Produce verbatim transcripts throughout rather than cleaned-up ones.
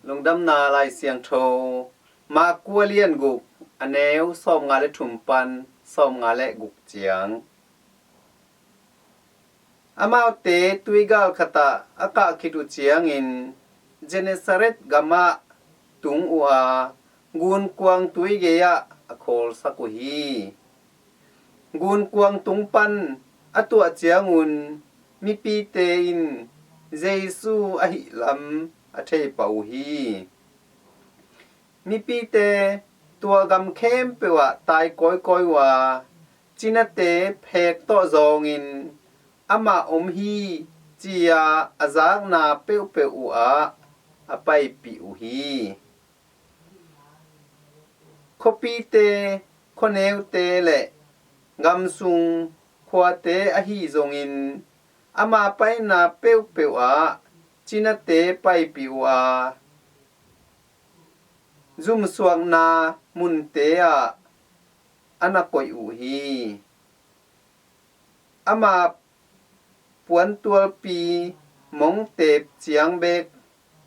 Lungdamna Lai Siangtho, Mark a lian guk, a neu sawmnga le thum pan sawmnga le guk ciang. Amaute tuigal khatah a kah khit uh ciangin Gennesaret gamah tung uh a, gunkuang tui gei-ah a khawlsak uh hi. Gunkuang tung pan a tuah ciangun mipite in Jesu ahih lam a theipah uh hi. Mipite tua gam khempeuh ah tai kawikawi uh a, cinate phek tawh zawngin amah om hi, ci-a a zakna peuhpeuh uh ah a paipih uh hi. Khuapite, khuaneute le gamsung khuate ahi zongin ama paina peuhpeuh ah cinate paipih uh a, zumsuakna munte ah a na koih uh hi. Ama puantualpi mongtep ciang bek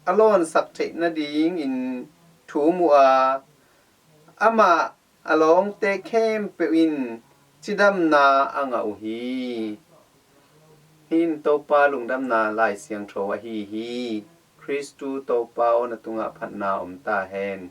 a lawnsak theih nadingin thum uh a, amah a lawngte khempeuh in cidamna a ngah uh hi. Hih in Topa lungdamna Lai Siangtho ahi hi. Khristu Topa aw, na tungah phatna om ta hen.